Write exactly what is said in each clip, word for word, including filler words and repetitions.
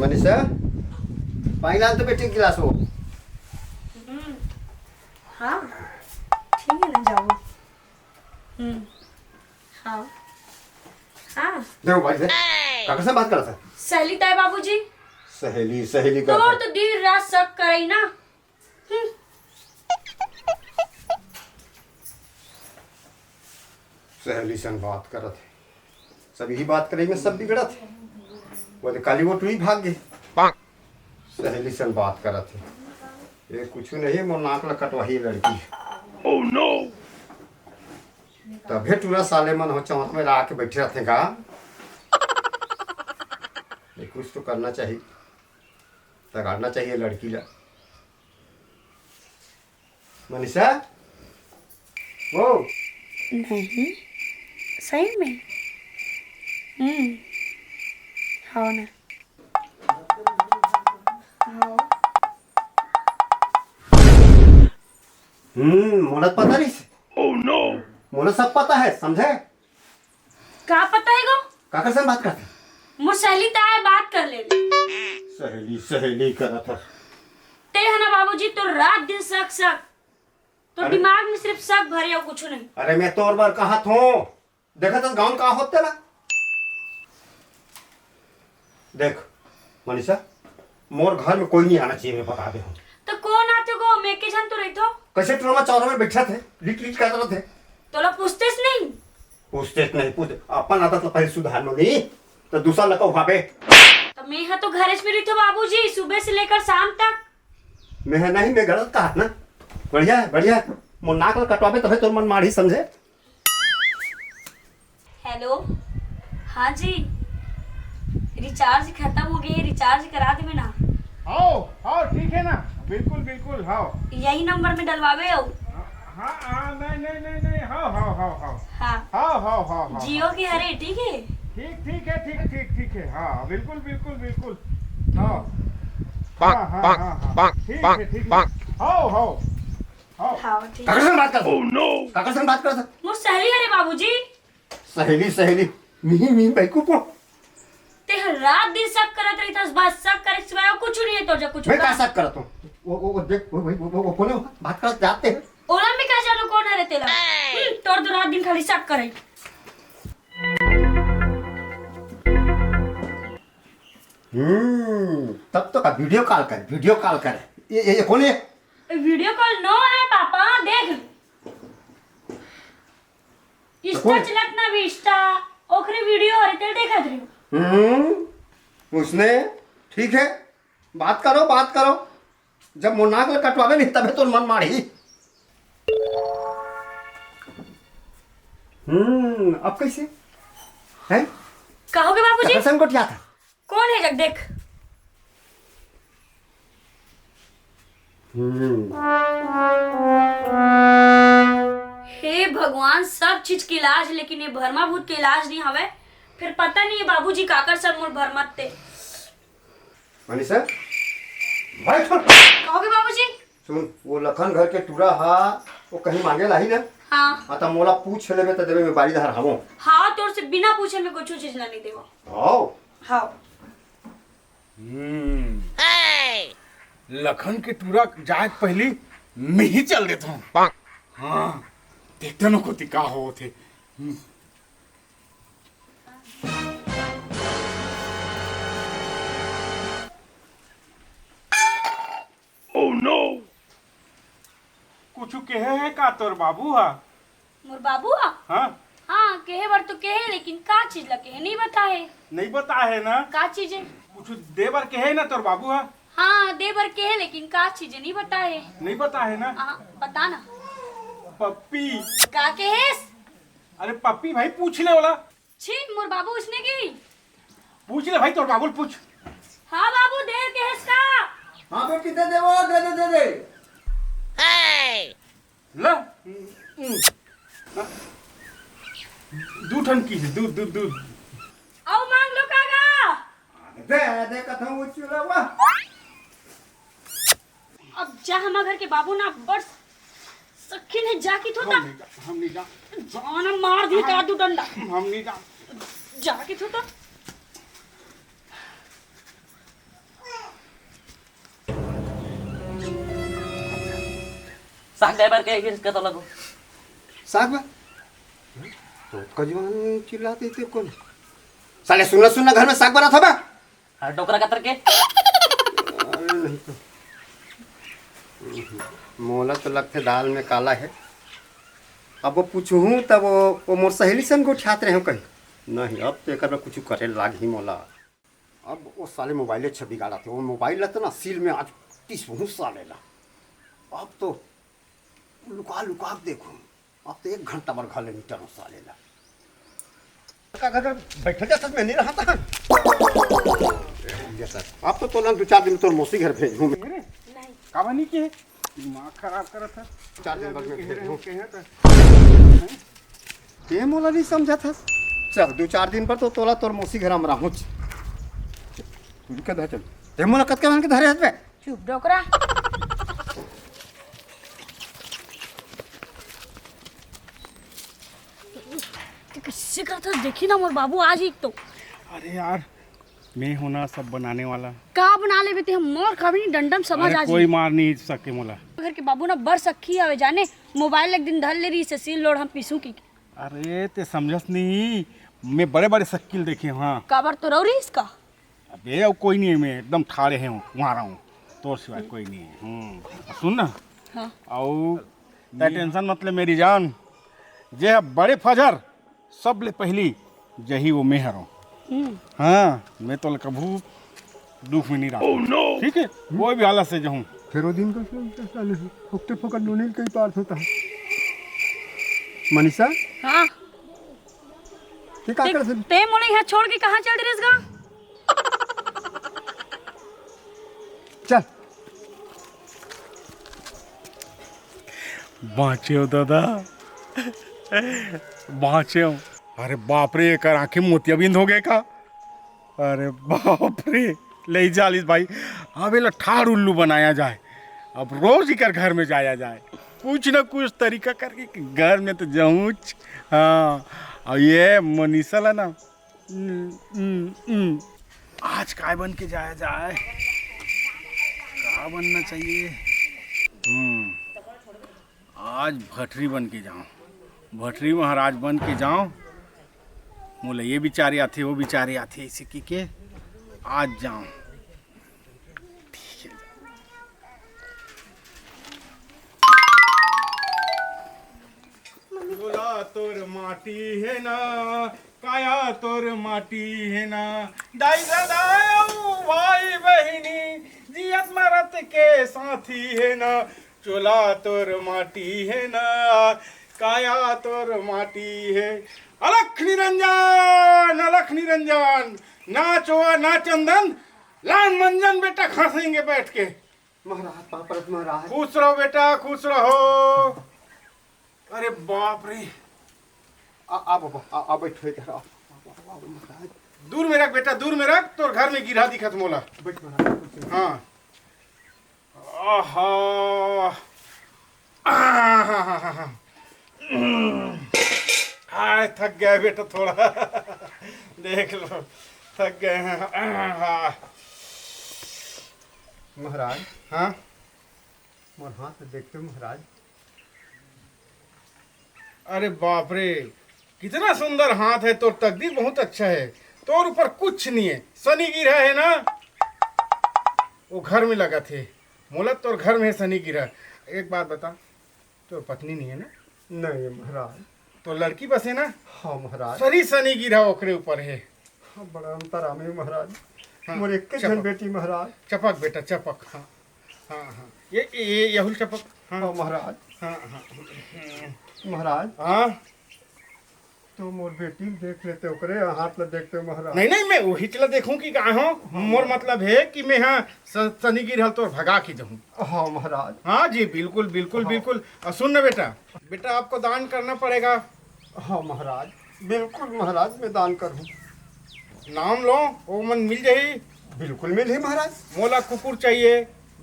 मनीषा, पानी लान तो बेटी गिलास हो। हम्म, हाँ, ठीक है ना, जाओ। हम्म, हाँ, हाँ। देखो भाई से, काकर से बात करत हे? सहेली ताय बाबूजी। सहेली, सहेली का तोर तो दिन रात शक करई ना। हम्म। सहेली संग बात करत हे, सब यही बात करे में सब बिगड़त हे। वो तो काली वो टुरी भाग गे। सहेली संग बात करत हे, ये कुछ नहीं, मोर नाक ला कटवाही लड़की। Oh no! तभे टूरा साले मन हो चौंक में ला के बैठे रहते का। ये कुछ तो करना चाहिए, तगाड़ना चाहिए लड़की ला। मनीषा, वो नहीं, सही में। हम्म, हाँ ना। हाँ। हम्म, मोला पता नहीं। Oh no! मोला सब पता है, समझे? का पता है गो? काकर संग बात करत हे? मोर सहेली ताय बात कर ले। सहेली, सहेली करत हे। ते है ना बाबूजी, तो रात दिन शक, शक। तो अरे। दिमाग में सिर्फ शक भरे हो, कुछ नहीं। अरे, मैं तोर बर कहत हूँ, देखत हस गाँव का होत हे ना। देख मनीषा, मोर घर में कोई नहीं आना चाहिए, मैं बता दे हूँ। तो कौन आथे गो? मैं के झन तो रहिथो। कैसे टूरा मा चौरा में बैठा थे, रिच रिच करत रहिथे। तोला पूछतेस नहीं? पूछतेस नहीं, पूछ। अपन आदत ला पहले सुधार लो नहीं, तो दूसरा लका उठाबे। तो मैं हा तो घरेच में रहिथो बाबूजी, सुबह से लेकर शाम तक। मैं हा नहीं, मैं गलत कहा ना। बढ़िया है, बढ़िया है। मोर नाक ला कटवाबे तभे तोर मन माढ़ी, समझे? हेलो, हाँ जी, रिचार्ज खत्म हो गए, रिचार्ज करा देवे ना। हाव, हाव, ठीक है ना, बिल्कुल, बिल्कुल, हाव। यही नंबर में डलवावे हो। हाँ, हाँ, नहीं, नहीं, नहीं, नहीं, हाव, हाव, हाव, हाव। हाँ। हाव, हाव, हाव, हाव। जियो के हरे, ठीक है? ठीक, ठीक है, ठीक, ठीक, ठीक है, हाँ, बिल्कुल, बिल्कुल, बिल्कुल, हाव। हाँ, हाँ, हाँ, हाँ, ठीक है, ठीक है, हाव, हाव, हाव। हाँ, ठीक। काकर संग बात करत हे? काकर संग बात करत हे? मोर सहेली हरे बाबूजी। सहेली, सहेली, मिही, मिही, बेवकूफ हो। ते हर रात दिन शक करत रहिथस, बस शक करे के सिवाय अउ कुछ नहीं है तोर जग, कुछ मैं बता। का शक करत हूँ? वो, वो, वो देख, वो, वो, वो, वो, वो कोने बात करत जाते हैं। ओला मैं का जानू कोन हरे तेला? हम्म, तोर तो रात दिन खाली शक करे। हम्म, तब तो का वीडियो कॉल कर, वीडियो कॉल कर। ये, ये, ये कोने? वीडियो कॉल नो है पापा, देख। तो इंस्टा कौन? चलत ना भी इंस्टा, ओकरे वीडियो हरे तेल देखत रही। हम्म, उसने, ठीक है, बात करो, बात करो। जब मोर नाक ला कटवावे नहीं तबे तोर मन माढ़ी। हम्म, अब कैसे? हैं? कहोगे बाबूजी? कसम को क्या था? कौन है जग देख? हम्म। हे भगवान, सब चीज के इलाज, लेकिन ये भरमा भूत के इलाज नहीं हवे। फिर पता नहीं ये बाबूजी काकर सब मोर भरमत ते। मनीषा, भाई सुन। कहोगे बाबूजी? सुन, वो लखन घर के टूरा हा, वो कहीं मांगे लाही ना? हाँ। हाँ, त मोला पूछ लेबे त देबे, मैं बारी धार हवो। हाँ, तोर से बिना पूछे मैं कुछ चीज ला नहीं देवो। हाँ। हाँ। हम्म। लखन के टूरा जाए के पहली मिही चल देत हूँ। हाँ, देखते न कोती का होत हे। हम्म। Oh no! कुछु केहे हे का तोर बाबू हा? मोर बाबू हा? हाँ। हाँ, केहे बर तो केहे, लेकिन का चीज ला केहे, नहीं बताए। नहीं बताए ना? का चीज है? कुछु दे बर केहे ना तोर बाबू हा? हाँ, दे बर केहे, लेकिन का चीज है, नहीं बताए। नहीं बताए ना? हाँ, बता ना। पप्पी। का केहेस? अरे पप्पी भाई, पूछ ले ओला। छी, मोर बाबू उसने की। पूछ ले भाई, तोर बाबू ल पूछ। हाँ बाबू, दे केहेस का? हाँ बेटी, दे दे वो, दे दे, दे दे। ला। दू ठन की हे, दू, दू, दू। अउ मांग लो कागा। दे, दे कथम वो चूल्हा वा। अब जा, हमर घर के बाबू ना बड़ सखिन है, जाके थोता। हम नहीं जा, हम नहीं जा। जाना मार दी हम, का दू डंडा। हम नहीं जा। जाके थोता। साग गए बर के गिर के तो लगो। साग बा? तो कजवान चिल्लाते थे कौन? साले सुनना, सुनना, घर में साग बना था बा? हाँ, डोकरा कतर के। अरे नहीं तो। मोला तो लगथे दाल में काला है। अब वो पूछूं तब वो, वो मोर सहेली सन गोठियात रहे हो कहीं। नहीं, अब तो एकर में कुछ करे लाग ही मोला। अब वो साले मोबाइल अच्छा बिगाड़ा थे, वो मोबाइल ला तो ना सील में आज टिसबहूँ साले ला। अब तो लुका लुका के देखूं, अब तो एक घंटा भर घर ले निकल साले ला। का घर में बैठल जाता, मैं नहीं रहा था। अब तो तोला दो चार दिन तोर मौसी घर भेजूं मैं। काबर नहीं किए? दिमाग खराब करत है। चार दिन बाद में भेज दूं। कहे तो। ये मोला नहीं समझा था। चल, दो चार दिन पर तो तोला तोर मौसी घर हम रहूं। रुके धर चल। ते मोला कतका मन के धरे हस बे? चुप डोकरा। ते कइसे करत हस? देखी ना मोर बाबू आज एक तो। अरे यार, मैं हूं ना सब बनाने वाला। का बना लेबे ते? हम मोर खाबे नहीं, डंडम समझ अरे आ कोई जाई। मार नहीं सके मोला। घर के बाबू ना बर सक्खी हवे जाने, मोबाइल एक दिन धर ले रही से सील लोड़ हम पीसू की। अरे ते समझस नहीं, मैं बड़े बड़े सक्किल देखे हूं। हाँ। काबर तो रौरी इसका? अबे अब कोई नहीं है, मैं एकदम ठाड़े हूं, वहां रहूं, तोर सिवाय कोई नहीं है। हम्म, सुन ना। हाँ। अउ ते टेंशन मत ले मेरी जान, जे ह बड़े फजर सबले पहली जही वो मैं हरों। हम्म। हाँ, मैं तो कभू दुख में नहीं रहा। Oh, no! ठीक है, कोई भी हालत से जाऊं। फिर वो दिन का फिर कैसा नहीं, फुकते फुकट नूनील कई पार होता है। मनीषा? हाँ। ये का ते, करत हस? ते मोला यहाँ छोड़ के कहाँ चल दे रहे गा? चल। बाँचे हो दादा, बाँचे हो। अरे बाप रे, एकर आँखें मोतियाबिंद हो गए का? अरे बाप रे, ले जा लिस भाई, अब एला ठाड़ उल्लू बनाया जाए। अब रोज एकर घर में जाया जाए, कुछ ना कुछ तरीका करके कि घर में तो जाऊँच। हाँ, अब ये मनीषा ला ना, हम्म, हम्म, हम्म। आज काय बन के जाया जाए? का बनना चाहिए? हम्म, आज भटरी बन के जाऊं, भटरी महाराज बन के जाऊं। मोला ये विचार आथे, वो विचार आथे, ऐसे की के आज जाऊं। ठीक है। चोला तोर माटी हे ना, काया तोर माटी हे ना, दाई ददा अउ भाई बहिनी, जियत मरत के साथी हे ना। चोला तोर माटी हे ना, काया तोर माटी हे। अलख निरंजन, अलख निरंजन, ना चोवा ना चंदन, लान मंजन बेटा खसेंगे बैठ के। महाराज, पाँव परत महाराज। खुश रहो बेटा, खुश रहो। अरे बाप रे। आ, आ बाबा, आ, आ बैठो इधर, आ, आ, आ, आ, महाराज। दूर में रख बेटा, दूर में रख, तोर घर में गिरहा दिखत मोला। बैठ महाराज, कुछ नहीं। हाँ। आहा। आहा। हाय, थक गया बेटा थोड़ा। देख लो, थक गए हैं। आहा। महाराज। हाँ? मोर हाथ देखते महाराज। अरे बाप रे, कितना सुंदर हाथ है तोर, तकदीर बहुत अच्छा है। तोर ऊपर कुछ नहीं है, शनि गिरहा है ना, वो घर में लगथे। मोला तोर घर में है शनि गिरहा। एक बात बता, तोर पत्नी नहीं है ना? नहीं महाराज। तोर लड़की बस है ना? हाँ महाराज। सरी शनि गिरहा ओकरे ऊपर है। हाँ, बड़ा अंतर आमे महाराज। हाँ, मोर एक झन चपक। बेटी महाराज। चपक बेटा, चपक। हाँ, हाँ, हाँ। ये, ये, ये यहुल चपक। हाँ। हाँ महाराज। हाँ, हाँ। महाराज। हाँ। तो मोर बेटी ल देख लेते, ओकरे हाथ ल देखते महाराज। नहीं, नहीं, मैं वही चला देखूं कि का हो। हाँ। मोर मतलब है कि मैं हाँ स-, शनि गिरहा ल तोर भगा के जाऊं। हाँ महाराज। हाँ जी, बिल्कुल, बिल्कुल, हाँ। बिल्कुल। और सुन ना बेटा, बेटा आपको दान करना पड़ेगा। हाँ महाराज, बिल्कुल महाराज, मैं दान करूँ। नाम लो, वो मन मिल जाही। बिल्कुल मिलही महाराज। मोला कुकुर चाहिए,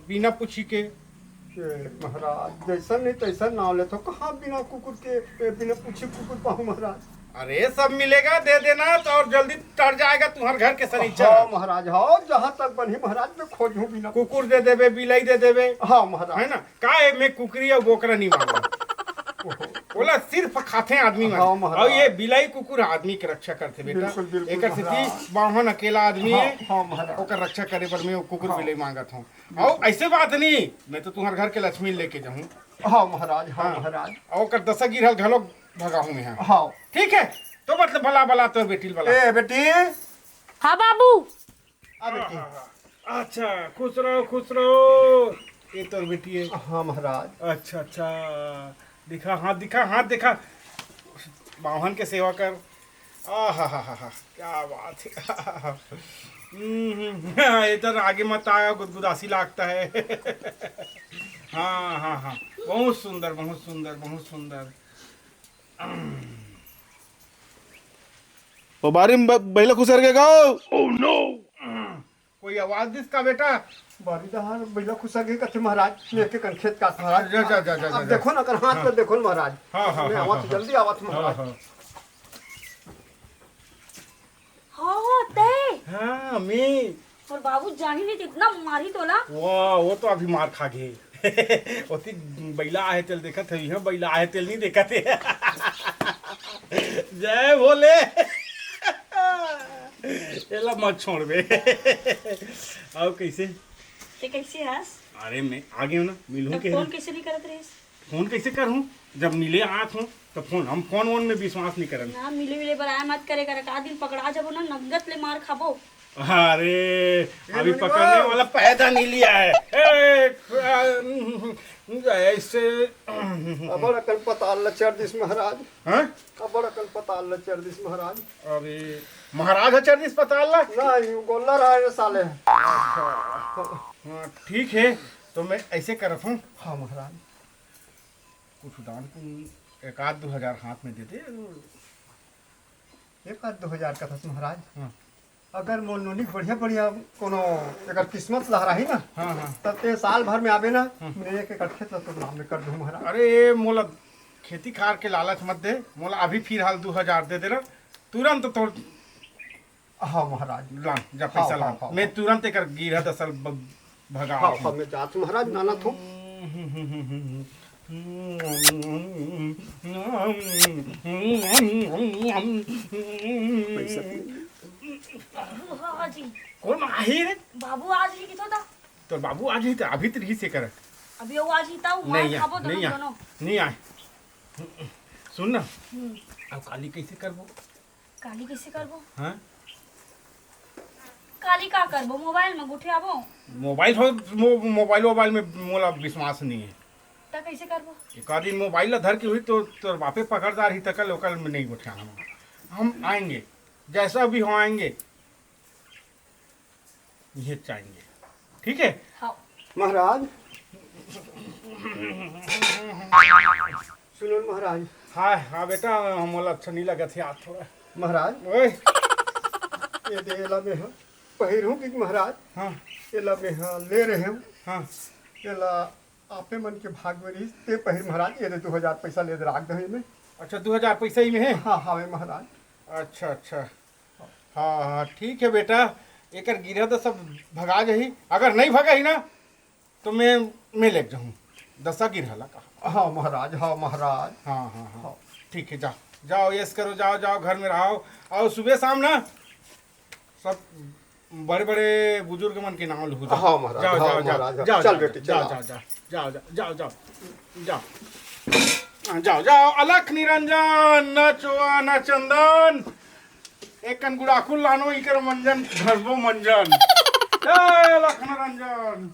बिना पूछी के। ए, महाराज, जैसन नहीं तैसन नाम लेथो, कहाँ बिना कुकुर के, ए, बिना पूछी कुकुर पाहूँ महाराज? अरे, सब मिलेगा, दे देना तो, और जल्दी टर जाएगा तुम्हारे घर के सनीचर। हाँ महाराज, हाँ, जहाँ तक बनही महाराज, मैं खोजहूँ बिना। कुकुर दे देबे, बिलाई दे देबे। हाँ महाराज। है ना? का ए, मैं कुकरी अउ बोकरा नहीं मांगो। ओला सिर्फ खाथे आदमी मन। हाँ महाराज। अउ ये बिलाई कुकुर आदमी के रक्षा करथे बेटा। बिल्कुल, बिल्कुल एकर सेती महाराज। बाम्हन अकेला आदमी हाँ, हे। हाँ महाराज। ओकर रक्षा करे बर मैं वो कुकुर हाँ। बिलाई मांगत हूँ। अउ ऐसे बात नहीं, मैं तो तुम्हारे घर के लक्ष्मी लेके जाहूँ। हाँ महाराज, हाँ हाँ। महाराज। अउ ओकर दसा गिरहल घलो भगाहूँ मैं। हाँ। ठीक है, तो मतलब भला भला तोर बेटी ल भला। ए बेटी। हाँ बाबू। आ बेटी। अच्छा, खुश रहो, खुश रहो। ये तोर बेटी हे। हाँ महाराज। अच्छा, अच्छा। दिखा, हाथ दिखा, हाथ दिखा। बाम्हन के सेवा कर। आहा हा हा हा, क्या बात है। हम्म, हम्म, इधर आगे मत आया, गुदगुदासी लागता है। हाँ हाँ हाँ, बहुत सुंदर, बहुत सुंदर, बहुत सुंदर। ओ बारी में ब-, बइला खुसर गे गा। कोई आवाज दिस का बेटा? बारी डहर बइला खुसर गे कथे महाराज, लेके कन खेत काट महाराज। जा, जा, जा, जा, अब जा। देखो ना, कर हाथ हाँ। पर देखो ना महाराज। हाँ, हाँ, मैं हाँ, आवत हाँ, जल्दी आवत हाँ, महाराज। हाँ। हाँ, हाँ, ते। हाँ, मैं। और बाबू जानी नहीं, इतना मारी तोला। वाह, वो तो अभी मार खा गे। ओती बइला आहे तेल देखत हे, इहाँ बइला आहे तेल नहीं देखत हे। जय भोले। एला मत छोड़बे। अउ कैसे? ते कैसे हस? अरे मैं आ गया हूँ ना, मिलूँ तो के। फोन कैसे नहीं करत रहिस? फोन कैसे करूँ? जब मिले आत हूँ तो फोन, हम फोन वोन में विश्वास नहीं करन। ना, मिले विले बर आया मत करे कर, का दिन पकड़ा जबो ना, नंगत ले मार खाबो। अरे, अभी पकड़ने वाला पैदा नहीं लिया है। ए, ऐसे। अबड़ अकन पताल ल चर दिस महाराज। हाँ? अबड़ अकन पताल ल चर दिस महाराज। अरे, महाराज ह चर दिस पताल ला? नहीं, वो गोल्लर आए रे साले। हाँ, ठीक है, तो मैं ऐसे करत हूँ। हाँ महाराज। कुछ दान पुण्य एक आध दो हजार हाथ में दे दे। एक आध दो हजार कथस महाराज। हाँ। अगर मोर नोनी बढ़िया बढ़िया कोनो एकर किस्मत लहराही ना, हाँ, हाँ। तब ते साल भर में आबे ना, हाँ। मैं एक एकड़ खेत ला तोर नाम में कर दूँ महाराज। अरे मोला खेती खार के लालच मत दे, मोला अभी फिलहाल दू हजार दे देना, तुरंत तोर हाँ महाराज। ला, जा हाँ, पैसा ला। हाँ, हाँ, मैं हाँ। तुरंत एकर गिरहा दसा ल ब-, भगा हाँ, हाँ, मैं जात महाराज, नाना थो। पैसा। बाबू, हाँ जी। कौन आही रे? बाबू आज ही किथो था। तो बाबू आज ही था, अभी तो रही से कर। अभी वो आज ही था, वो नहीं मार आए, खाबो नहीं दोनों, आए, दोनों। नहीं आए। सुन ना, हम्म। अब काली कैसे करबो? काली कइसे करबो? हाँ? काली का करबो? मोबाइल में गुठियाबो। मोबाइल हो, मो-, मोबाइल, मोबाइल में मोला विश्वास नहीं है। त कइसे करबो? एक आदि मोबाइल ला धर के हुई तो तोर बापे पकड़दार ही तकल ओकर में नहीं गुठियाना। हम आएंगे, जैसा भी हो आएंगे। ये चाहिए, ठीक है? हाँ। महाराज, सुनो न महाराज। हाँ, हाँ बेटा, मोला अच्छा नहीं लगत हे आज थोड़ा। महाराज, ओए। ये दे, एला मैं ह पहिरहूँ कि महाराज? हाँ। एला मैं ह ले रहे हूँ। हाँ। एला आपे मन के भाग में रहिस, ते पहिर महाराज, ये दे दू हजार पैसा ले दे, राख दे में। अच्छा, दू हजार पैसा ही में है? हाँ, हाँ, महाराज। अच्छा, अच्छा। हाँ, हाँ, ठीक है बेटा, एकर गिरहा तो सब भगा जाही। अगर नहीं भगाही ना, तो मैं, मैं लेके जाहूँ दसा गिरहा ला का। हाँ महाराज, हाँ महाराज। हाँ, हाँ, हाँ। हाँ। ठीक है, जा, जाओ, ऐश करो, जाओ, जाओ, घर में रहो। अउ सुबह शाम ना सब बड़े-बड़े बुजुर्ग मन के नाम लहू, जाओ। हाँ महाराज, जाओ, हाँ जाओ, जाओ, महाराज, जाओ, चल जाओ, बेटी, जाओ, चल। जाओ, जाओ, जाओ, जाओ, जाओ, जाओ। हाँ, जाओ, जाओ, अलख निरंजन, ना चोआ, ना चंदन, एक कन गुड़ाखुल लानो, इकर मंजन, घसबो मंजन। जय अलख निरंजन।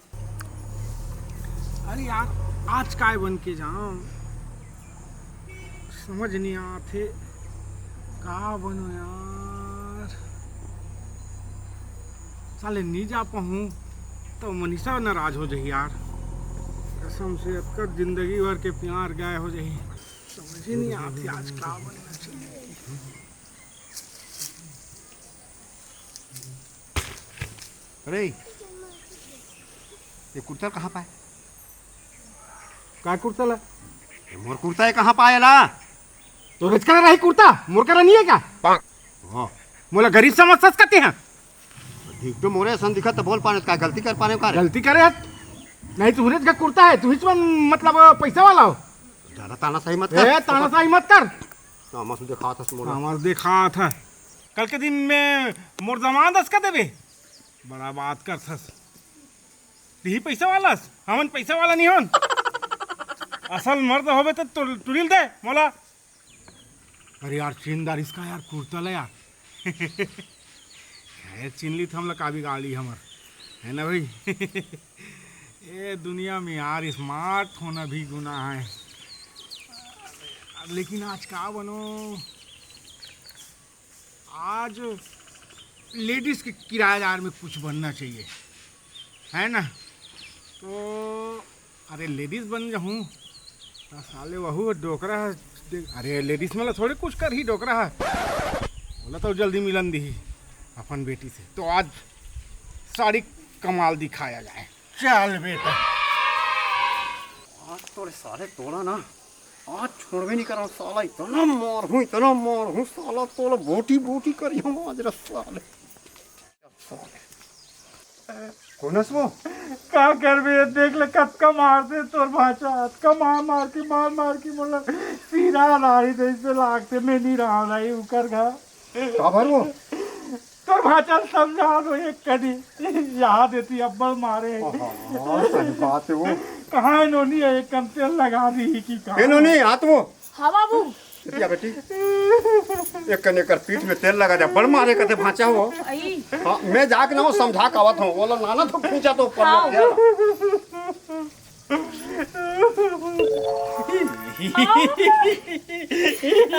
अरे यार, आज काय बन के जाऊं? समझ नहीं आत हे, का बनो यार। साले नी जा पाहूं, तो मनीषा नाराज हो जाही यार। कसम से, अतका जिंदगी भर के प्यार गाय हो जाही। समझ ही नहीं आत हे, आज का बनना चाहिए। अरे, ये कुर्ता कहाँ पाए? का कुर्ता ला? ये मोर कुर्ता हे, कहाँ पाए ला? तोरेच करा रही कुर्ता, मोर करा नहीं है का? हाँ। मोला गरीब समझथस कते हैं? ठीक तो मोरे असन दिखत, त बोल पाने का गलती कर पाने का रे? गलती करे हस, नहीं तो हुरेच का कुर्ता है, तू ही तो मतलब पैसा वाला हो। ज्यादा तानाशाही मत ए, कर। तानाशाही मत कर। समझ दिखात हस मोला। समझ दिखात है। कल के दिन में मोर दमाद अस का देबे। बड़ा बात करथस। तिही पैसा वाला हस, हमन पैसा वाला नहीं होन। असल मर्द होबे त टुरिल दे मोला। अरे यार, चीन डारिस का यार, कुर्ता ला यार। खैर, चीन ली तो हमला का बिगाड़ी हमर, है ना भाई? ए दुनिया में यार, स्मार्ट होना भी गुनाह है। लेकिन आज का बनो, आज लेडीज के किराएदार में कुछ बनना चाहिए, है ना? तो अरे लेडीज बन जाहूँ, त साले वहू डोकरा ह, दे-, अरे लेडीज मन ला थोड़े कुछ करही डोकरा ह, ओला तो जल्दी मिलन दिही अपन बेटी से। तो आज सारी कमाल दिखाया जाए। चल बेटा। आज तोरे साले तोला ना, आज छोड़बे नहीं करा साला, इतना मारहूँ, इतना मारहूँ साला, तोला बोटी बोटी करिहूँ आज रे साले। कोन हस वो? का करबे, देख ले कतका मारथे तोर भांचा, अतका मार मार के, मार मार के मोला सिरा लाही जइसे लागथे, मैं नहीं रहा नहीं उकर घर। काबर वो? तोर भांचा ल समझा दो एक कनी, याद एती अब्बड़ मारे। हाँ, सही बात है वो। कहाँ है नोनी, एक कन तेल लगा दी कि कहाँ? ए नोनी, आ तो वो। हाँ बाबू। या बेटी, एक कने कर पीठ में तेल लगा दे, बड़ मारे कते भांचा हो। आई। हाँ, मैं जाके ना वो समझा के आवत हूँ, बोला नाना तो खींचा तो ऊपर में आओ। तेल।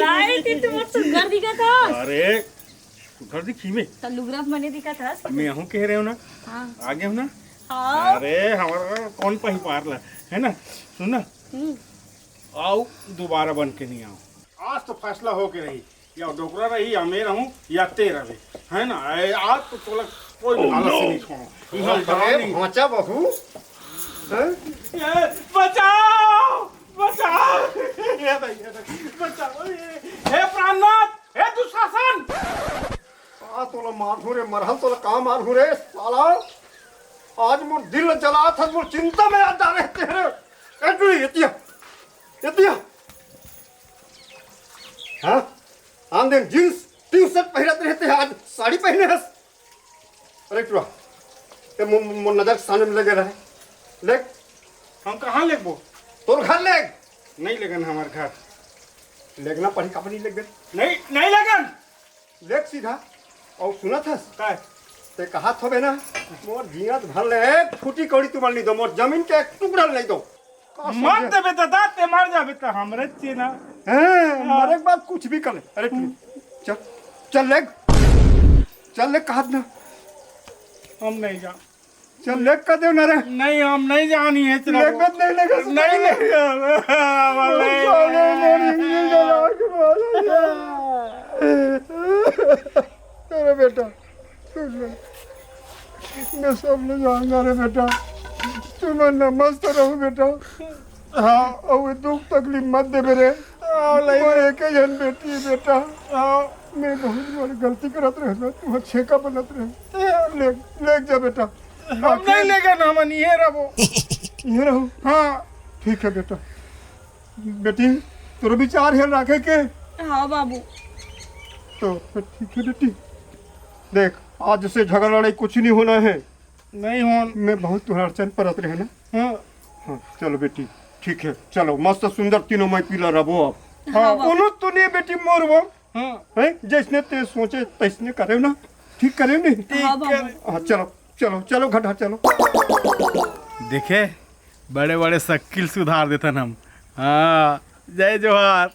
आई कि तू बहुत सुंदर दिखत हस। अरे, सुंदर दिखी मैं। त लुगरा मने दिखत हस। मैं हूँ कह रहे हो ना। हाँ। आगे हूँ ना। हाँ। अरे, हमारा कौन पही पार ला, है ना? सुन ना। हम्म। आओ, दोबारा बन के नहीं आओ। आज तो फैसला हो के रही, या डोकरा रही, या मैं रहूं, या ते रहे, है ना? ए, आज तो तोला कोई हालत से नहीं छोड़ो। इहाँ अरे, जानी। भांचा बहू, हैं? ए, बचाओ, बचाओ, ए भाई, ए भाई, बचाओ, ए, हे प्राणनाथ, हे दुशासन। आ तोला मारहूं रे, मरहल तोला का मारहूं रे, साला। आज मोर दिल जलात हस, मोर चिंता में आज डारे तेरे। ए, टुरी, एतिया, एतिया। हाँ? आन दिन जींस, टी शर्ट पहिरत रहते हैं, आज साड़ी पहने हस। अरे टुरा, ए मो-, मो-, मोर नजर के सामने में लगे रहे। लेग। हम कहाँ लेगबो? तोर घर लेग। नहीं लेगन हमार घर। लेगना पड़ी, काबर नहीं लेगन? नहीं, नहीं लेगन। लेग सीधा। अउ सुनत हस? काय? ते कहत होबे ना, मोर जियत भर ले एक फूटी कौड़ी तुमन नहीं दो, मोर जमीन के एक टुकड़ा नहीं दो। का मत समझे? देबे दादा, ते मर जाबे त हमरे चेना। हैं, हाँ। मरे के बाद कुछ भी कर ले। अरे तू, चल, चल लेग, चल लेग कहत ना। हम नहीं जा। चल लेग कह दे ना रे। नहीं, हम नहीं जानी है तेरा लेग को। मत नहीं लेग नहीं, नहीं। नहीं, नहीं। साले मोर जिंदगी जला के मारा। अरे बेटा, सुन ले। मैं सब ले जाऊंगा रे बेटा। तुमन ना मस्त रहो बेटा। हाँ, अउ दुख तकलीफ मत देबे रे। हाँ, नहीं। मोर एक झन बेटी बेटा। हाँ। मैं बहुत बड़ी गलती करत रहे ना, तुमर छेका बनत रहे। लेग, लेग जा बेटा। हम नहीं लेगन, हमन इहे रहबो। इहे रहो? हाँ। ठीक है बेटा। बेटी, तोर विचार हे राखे के? हाँ बाबू। तो फिर ठीक है बेटी। देख, आज से झगड़ा लड़ाई कुछ नहीं होना है। नहीं होन। मैं बहुत तुहर अड़चन परत रहे ना। हाँ। हाँ, चलो बेटी, ठीक है, चलो मस्त सुंदर तीनों माई पिला रहो अब। हाँ, हाँ, बाबू। कोनो तो नहीं बेटी मोर वो। हाँ। हैं? जैसने ते सोचे तैसने करे ना, ठीक करे नहीं? हाँ, बाबू। हाँ, चलो, चलो, चलो घटा चलो। देखे, बड़े बड़े शक्ल सुधार देथन हम। हाँ, जय जोहार।